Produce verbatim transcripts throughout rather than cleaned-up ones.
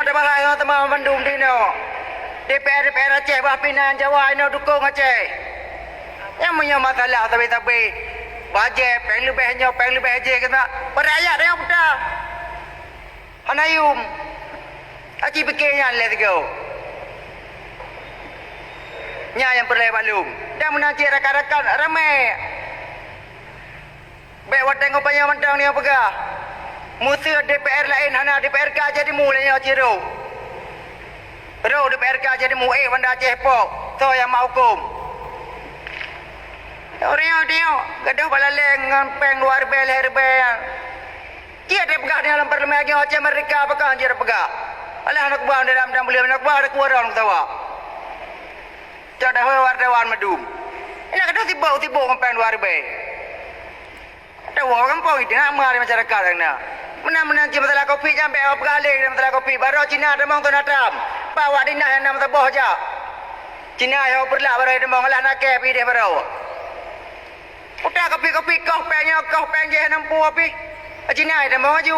Teubahai ngon teuma mandum di inoe. DPR, DPR Aceh bah pinan Jawa inoe dukong Aceh. Nyang meunyoe masalah sabe-sabe, bajée péng leubeh nyoe, péng leubeh jih keunan, para rakyat nyang peugah. Hana yum. Aci pike nyan lé sigoe. Nyan nyang peureulée maklum. Dan meunan cit rakan-rakan ramé. Bék watée ngon panyang mantong nyang peugah, "Meuseu DPR laén hana DPRK jadi mu lé nyoe ciro." Roh DPRK jadi mu, eh, Banda Aceh po, soe nyang mak huköm? Uroe nyoe, uroe nyoe, gadôh bak laleng ngon péng dua ribée lhée ribée nyan. Cit tapeugah di dalam parlemen lagée Aceh Merdeka, pakon cit tapeugah? Alah, aneuk buah dalam dan beliau aneuk buah ada kuwarong sawa. Cok dah wartawan madum. Ina gadôh sibok-sibok ngon péng dua ribée. Tawoe gampông itu nak mari masyarakat na. Meunan-meunan cit masalah Covid nyan bék peugah lé masalah Covid. Baroe Cina tamong Donald Trump. Pak wak dinah nyang na meusaboh jak. Cina yoh peureulak baroe tamong alah nakée pih deh baroe. Utak Covid-Covid koh péng nyoe, koh péng jih hana meupuwoe pih. Cina tamong aju.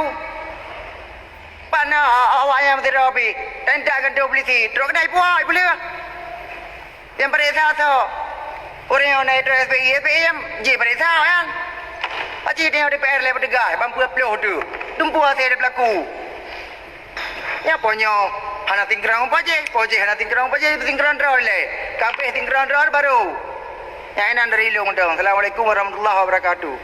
Pana awak nyang meusidroe pih. Dan tak gantung polisi. Trok keudai puwoe, ipeuleueh. Nyang pareksa soe? Ureuëng nyang na itu S P I, S P I nyang jih pareksa kan? Aci tengok D P R lé petugas, ban peuet ploh tu. Dumpu hase di pelaku. Nyan po nyoe hana singkron po jih, po jih hana singkron po jih, singkron droe lé. Kabeh singkron droe baru. Nyang inan dari Ilong dong. Assalamualaikum warahmatullahi wabarakatuh.